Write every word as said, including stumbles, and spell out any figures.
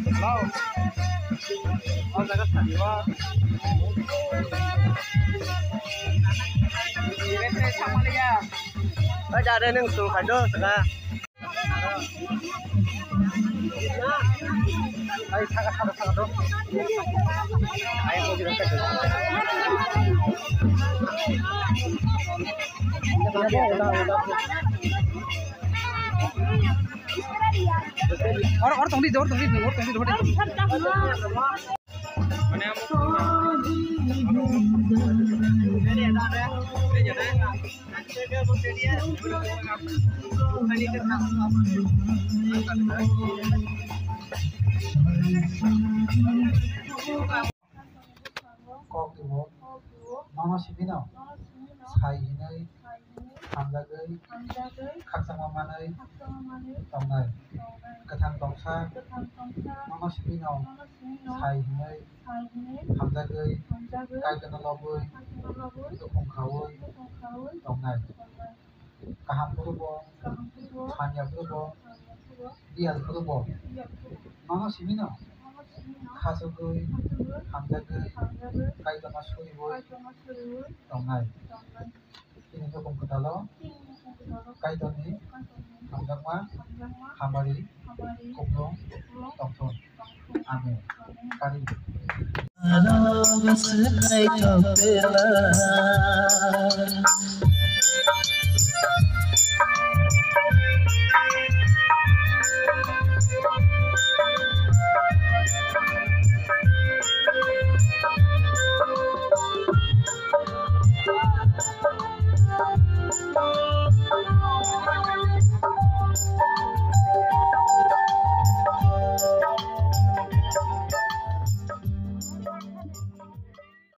Hello. O jaga sani o. Oi, dada, nung sung khajo, saka. Ai, saka, saka, saka, do. Ai, mo jira khajo. Or, or tongdi, or tongdi, or tongdi, or tongdi. Kok twibo. Nono simi no. Sai hinwi. Hamjagwi. Khakchangma manwi. Tongnai. Kwthang tongsa. Nono simi no. Sai hinwi. Hamjagwi. Kaitorno lobwi. Tongkhai. Tongnai. Kaham phuru bo, hamya phuru bo, biyal phuru bo, nono simi no khachugwi, hamjagwi, Kaitorno suriwi tongnai. Chini nukhung kwthalo Kaitorni hamjakma hamari kupulung tongthun. Amen. Kari.